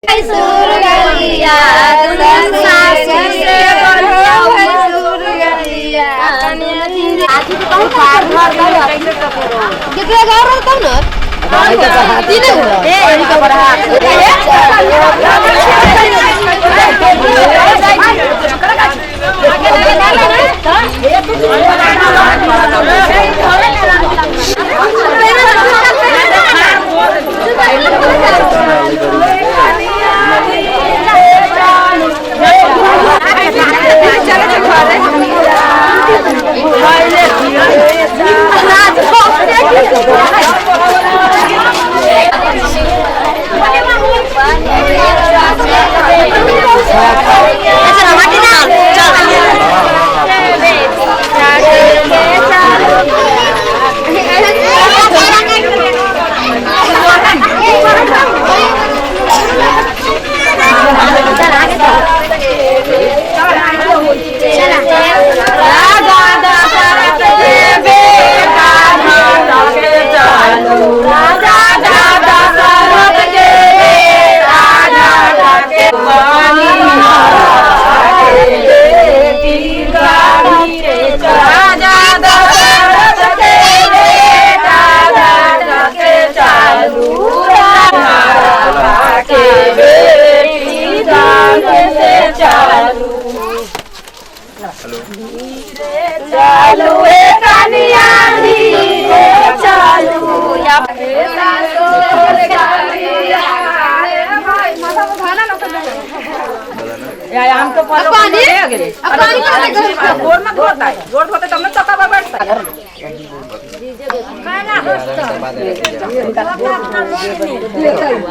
भैंसुर गलिया सासु से बढ़िया भैंसुर गलिया। केकरा गाँव रहतौ न तीने गो।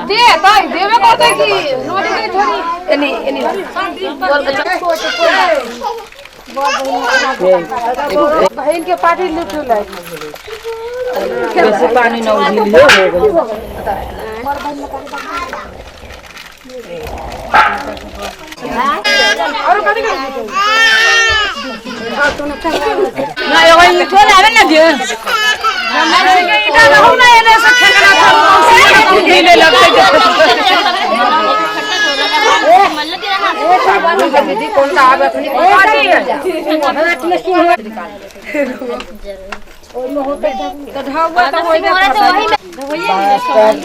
दे ताई देवे करते कि नोटी के थोड़ी एनी एनी। बहन के पार्टी लूट लाई बेसी पानी न उझिलियो हो गेल। ना एगो ईंटो लावे ना जे ईटा रहू ना एने से ठेकना था ढीले लगते। दीदी कौन सा आवे अपनी तो ढावा तो होइबे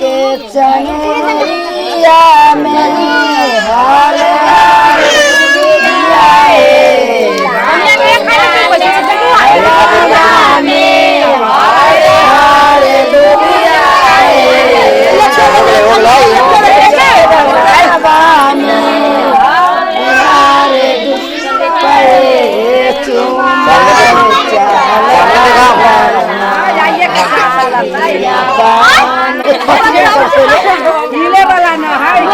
के चंगरिया में हर वाला ना है।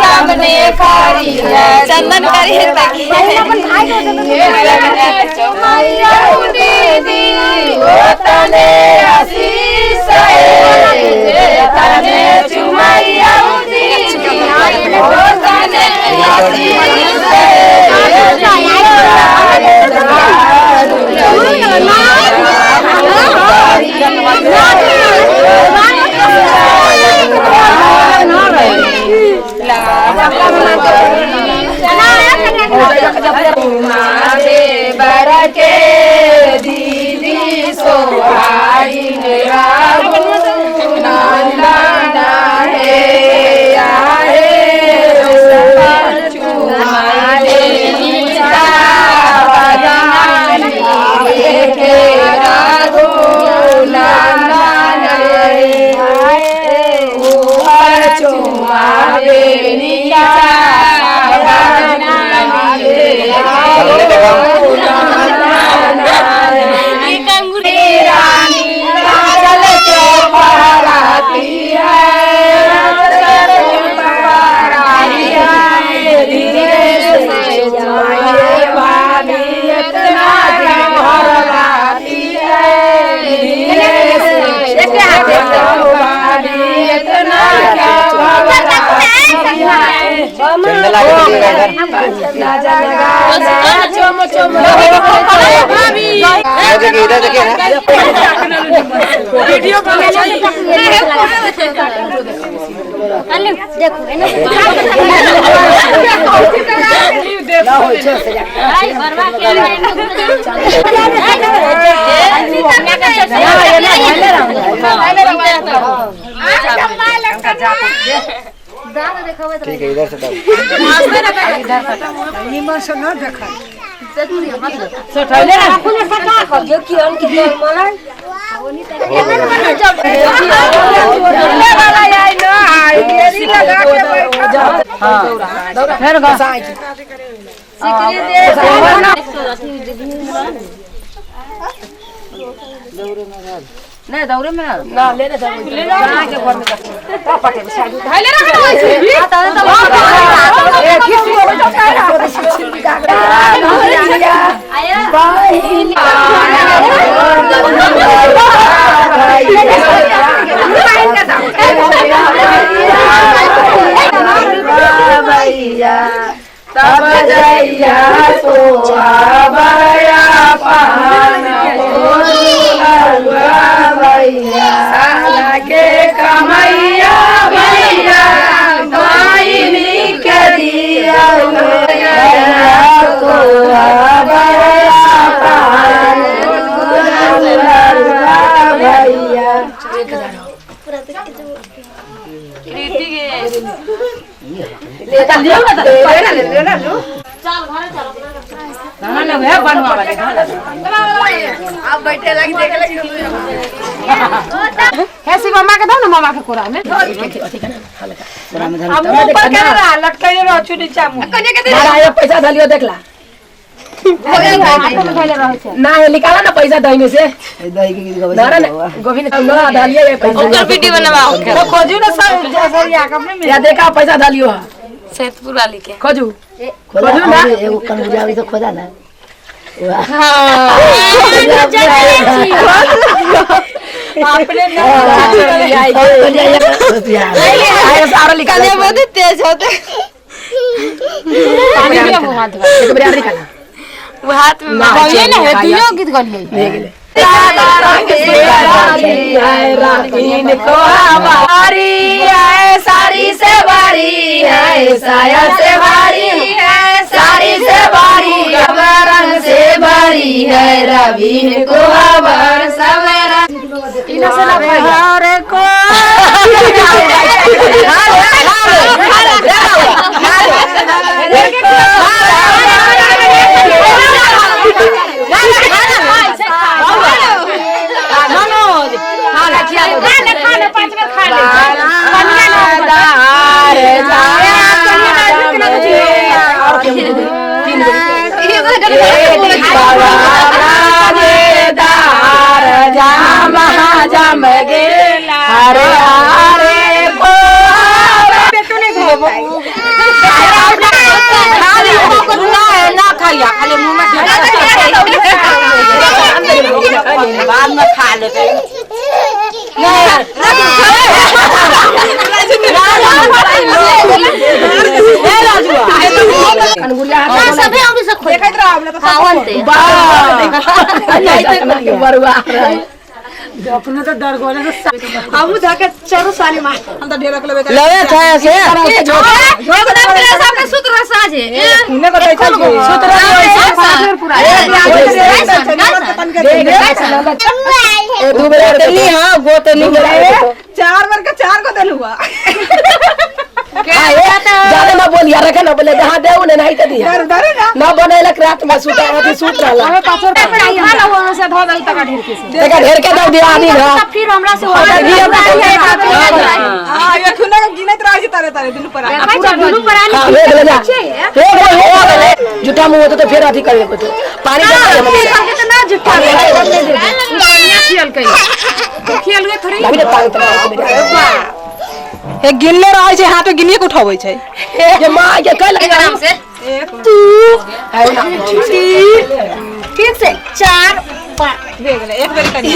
सामने खड़ी है चंदन करी दीदी सोहाई नंदन हे आए चुमाले। चल के फहराती है, चल के फहराती है, धीरे से जाइए भाभी इतना क्यों हड़बड़ाती है, धीरे से भाभी इतना क्यों हड़बड़ाती है। चंदला के देखिएगा इधर। चम चम इधर देखिए, इधर देखिए ना। वीडियो बना देखो ठीक है, इधर से डाल। नहीं दौड़े में ना ले ले के घर में धैले रख लो ऐसे भी। भैया तब जैया सोहाबया पान भैया साला के कमैया भैया माइनी के दिया भैया सोहाबया पान भैया। हे शिव मामा के दो ना, मामा के कोरा में अब मुंह पर के रहा लटकैले रह छुटी चामू मारा पैसा धलियो देखला ना, ये निकाला ना पैसा दही में से ना ना गोविंद ना डालिए ये पैसा ओकर वीडियो बनाओ। तो खोजू ना सब जैसे या कपड़े में या देखा पैसा डालियो है सैदपुर वाली के खोजू खोजू ना एगो कनगुजा तो खोदा ना। अपने ना आए सारा निकाल बहुत तेज होते पानी भी एक बार निकाला वो हाथ में गलिए ना है दियो गीत गलिए। को हमारी है सारी से भारी है, साया से भारी है, सारी से भारी रंग से भारी है, रवीन को हमार सवेरा हर को जाम गेला अरे अरे को ना खाइया खाली मुंह में बाद में खा लेते। अपने तो डर गोले हम जाके चारों साली मार हम तो ढेर लेबे लवे था ऐसे सामने सुत रहा साझे ने को देखा सुत रहा दू बेर हां गोतनी चार बार का चार को देल हुआ। ज्यादा ना बोलिया रखे ना बोले जहाँ देऊ ने नहीं तो दिया ना बनैलक रात में सुता अथी सुत रहला। से धो दल तक ढेर के से देखा ढेर के दऊ दिया आदमी ना फिर हमरा से हां एखुना के गिनत रहै छै तारे तारे दुनू पर पूरा दुनू प्राणी हां हो गेलै जा, हो गेलै, हो गेलै। झूठा मुंह होतो तो फिर अथी कर लेको तो पानी दे दे मम्मी के ना झूठा खियल कई खियल गए थोड़ी अभी तो पानी तो हे गिनले रहै छै हाथ में गिनिए के उठाबै छै ये मां के कल आराम से है ना ठीक से 4 5 भे गेलै एक बेर करी।